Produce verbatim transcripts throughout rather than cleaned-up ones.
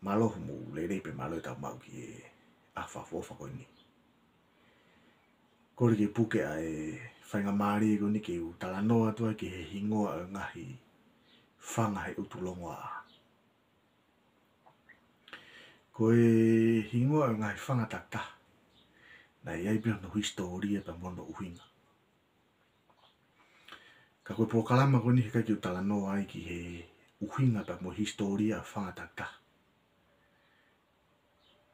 Mālō mo e lelei pea mālō e tau maʻu ki he ʻaho fakaʻofoʻofa ko eni. Kole ke puke ʻa e faingamālie ko eni ke u talanoa atu ai ki he hingoa ʻo e ngaahi fanga he ʻUtulongoaʻa. Ko e hingoa ʻo e ngaahi fanga takitaha, naʻe ʻi ai pē hono hisitōlia pea mo hono ʻuhinga. Ka ko e polokalama ko eni heʻikai ke u talanoa ai ki he ʻuhinga pea mo e hisitōlia ʻo e fanga takitaha.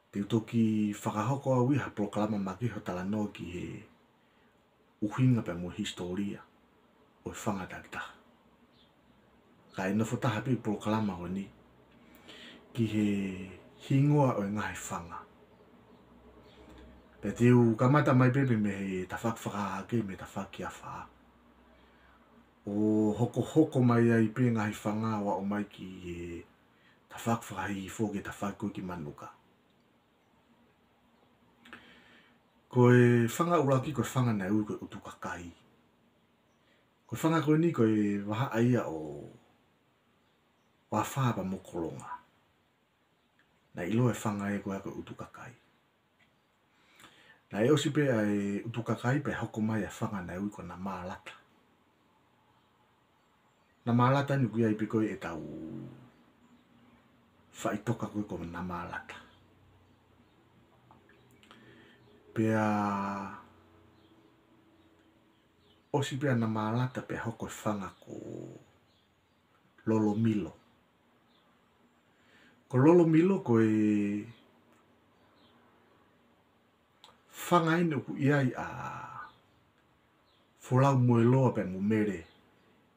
Te u toki fakahoko au ia ha polokalama makehe ʻo talanoa ki he ʻuhinga pea mo e hisitōlia ʻo e fanga takitaha. Kae nofo taha pē polokalama ko eni ki he hingoa ʻo e ngaahi fanga. Pea te u kamata mai pē pē mei he tafaʻaki fakahahake, mei he tafaʻaki afā, ʻo hokohoko mai ai pē ngaahi fanga ʻo aʻu mai ki he tafaʻaki fakahihifo ki he tafaʻaki ko ē ki Manuka. Ko e fanga ʻuluaki ko e fanga naʻe ui ko e ʻUtukakai. Ko e fanga ko eni ko e vahaʻa ia ʻo, ʻo afā pea mo kolonga. Naʻe ʻiloa e fanga ia ko ia ko e ʻUtukakai. Naʻe ʻosi pē ʻa e ʻUtukakai pea hoko mai ʻa e fanga naʻe ui ko Namālata. Namālata eni ʻoku ʻi ai pē ko ē ʻetau faʻitoka ko ē ko Namālata. Pea ʻosi pē ʻa Namālata pea hoko e fanga ko Lolomilo. Ko Lolomilo ko e fanga eni ʻoku ʻi ai ʻa Folau Moeloa pea mo Mele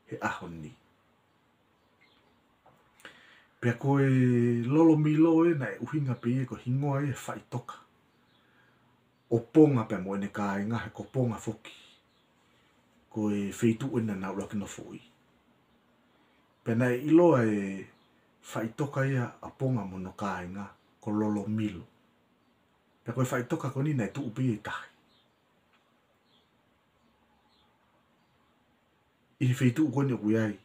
he ʻaho ni. Pea ko e Lolomilo ē naʻe ʻuhinga pē ia ko e hingoa ia e faʻitoka ʻo Ponga pea mo ʻene kāinga, he ko Ponga foki ko e feituʻu eni naʻa nau ʻuluaki nofoʻi. Pea naʻe ʻiloa e faʻitoka ia ʻa Ponga mo hono kāinga ko Lolomilo. Pea ko e faʻitoka ko eni naʻe tuʻu pē ia ʻi tahi, ʻi he feituʻu ko eni ʻoku ʻi ai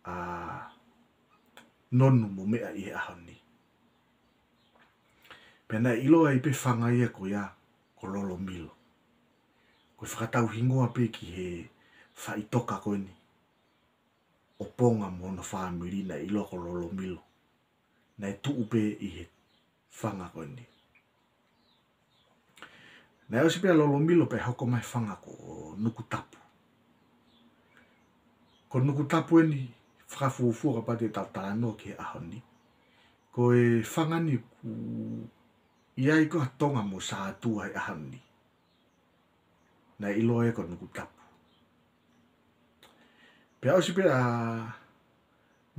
ʻa Nonu mo meʻa ʻi he ʻaho ni. Pea naʻe ʻiloa ai pē fanga ia ko ia ko Lolomilo. Ko e fakatauhingoa pē ki he faʻitoka ko eni ʻo Ponga mo hono fāmili naʻe ʻiloa ko Lolomilo, naʻe tuʻu pē ʻi he fanga ko eni. Naʻe ʻosi pē ʻa Lolomilo pea hoko mai e fanga ko Nukutapu. Ko Nukutapu eni, fakafuofua kapau te tau talanoa ki he ʻaho ni, ko e fanga eni ʻoku ʻi ai ko ē ʻa Tonga mo Sātua he ʻaho ni. Naʻe ʻiloa ia ko Nukutapu. Pea ʻosi pē ʻa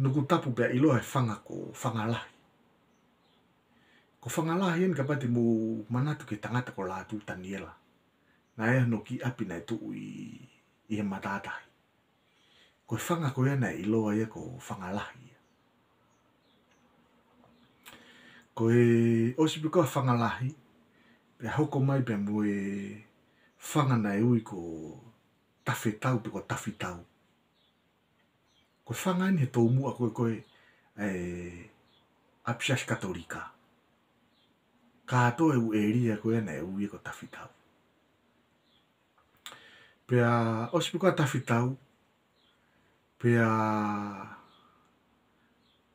Nukutapu pea ʻiloa e fanga ko Fangalahi. Ko Fangalahi eni kapau te mou manatu ki he tangata ko Lātū Taniela, naʻe ʻi ai hono kiʻi ʻapi naʻe tuʻu ʻi, ʻi he matātahi. Ko e fanga ko ia naʻe ʻiloa ia ko Fangalahi ia. Ko e ʻosi pē ko ē ʻa Fangalahi pea hoko mai pea mo e fanga naʻe ui ko Tafetau pe ko Tafitau. Ko e fanga eni he toumuʻa ko ē ko ē ʻa e ʻApi Siasi Katolika. Kātoa e ʻū ʻēlia ko ia naʻe ui ia ko Tafitau. Pea ʻosi pē ko ē ʻa Tafitau pea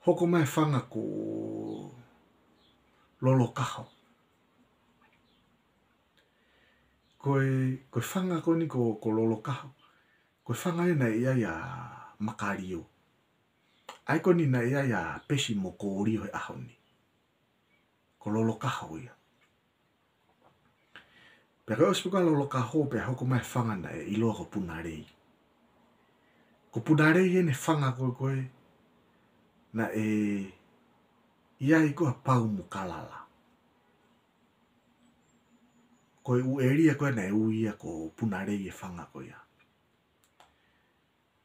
hoko mai e fanga ko Lolokaho. Ko e, ko e fanga ko eni ko, ko Lolokaho, ko e fanga ia naʻe ʻi ai ʻa Makalio. ʻA ia ko eni naʻe ʻi ai ʻa Pesi mo Kolio he ʻaho ni. Ko Lolokaho ia. Pea ko e ʻosi pē ko ē ʻa Lolokaho pea hoko mai e fanga naʻe ʻiloa ko Punalei. Ko Punalei eni e fanga ko ē ko ē naʻe ʻi ai ko ē ʻa Pau mo Kalala. Ko e ʻū ʻēlia ko ē naʻe ui ia ko Punalei e fanga ko ia.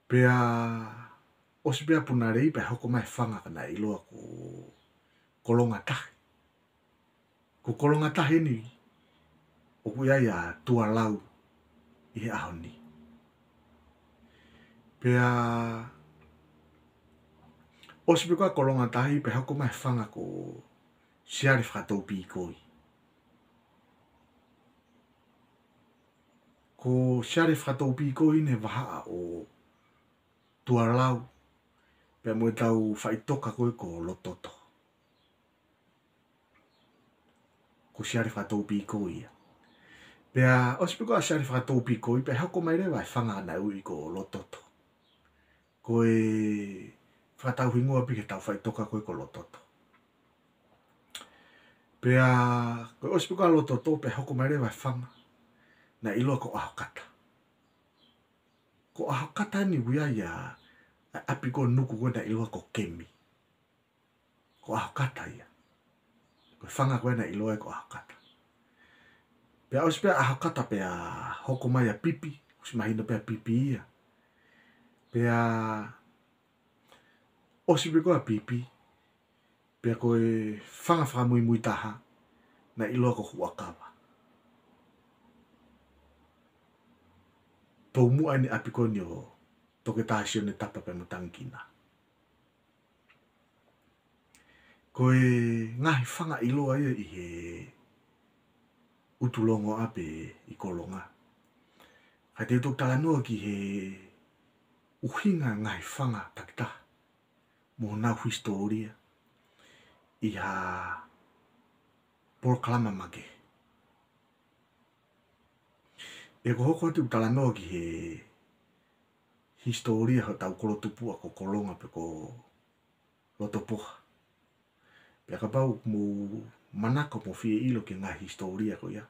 Pea ʻosi pē ʻa Punalei pea hoko mai e fanga naʻe ʻiloa ko Kolongatahi. Ko Kolongatahi eni ʻoku ʻi ai ʻa Tualau ʻi he ʻaho ni. Pea ʻOsi pē ko ā Kolonga Tahi pea hoko mai e fanga ko Siale Fakatoupīkoi. Ko Siale Fakatoupīkoi ʻene vahaʻa ʻo Tualau, pea mo ʻetau faʻitoka ko ē ko Lototo. Ko Siale Fakatoupīkoi ia. Pea ʻosi pē ko ā Siale Fakatoupīkoi, pea hoko mai leva e fanga naʻe ui ko Lototo. Ko e fakatauhingoa pē ki heʻetau faʻitoka ko ē ko Lototo. Pea ko e ʻosi pē ko ā Lototo, pea hoko mai leva e fanga naʻe ʻiloa ko ʻAhokata. Ko ʻAhokata eni ʻoku ʻi ai ʻa e ʻapi ko Nuku ko ē naʻe ʻiloa ko Kemi. Ko ʻAhokata ia. Ko e fanga ko ē naʻe ʻiloa ia ko ʻAhokata. Pea ʻosi pē ʻa ʻAhokata pea hoko mai ʻa Pipi, ʻosi mahino pē ʻa Pipi ia. Pea ʻosi pē ko ā Pipi, pea ko e fanga fakamuimui taha naʻe ʻiloa ko Huʻakava. Toumuʻa eni ʻapi ko eni ʻo Toketā Sione Tapa pea mo Tangikina. Ko e ngaahi fanga ʻiloa ia ʻi he ʻUtulongoaʻa pea ʻi Kolonga. Ka te u toki talanoa ki he ʻuhinga e ngaahi fanga takitaha mo honau hisitōlia ʻi ha polokalama makehe. ʻE ko hoku ʻoatu e talanoa ki he hisitōlia hotau kolo tupuʻa ko Kolonga pe ko Lotopoha. Pea kapau ʻoku mou manako mo fie ʻilo ki he ngaahi hisitōlia ko ia,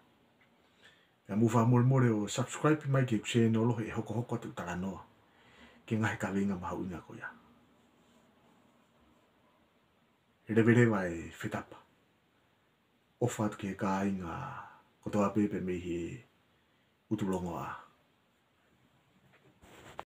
pea mou fakamolemole ʻo subscribe mai ki heʻeku sēnolo he ʻe hokohoko atu e talanoa ki he ngaahi kaveinga mahuʻinga ko ia. Leveleva e fetapa. ʻOfa atu ki he kāinga kotoa pē pea mei he ʻUtulongoaʻa.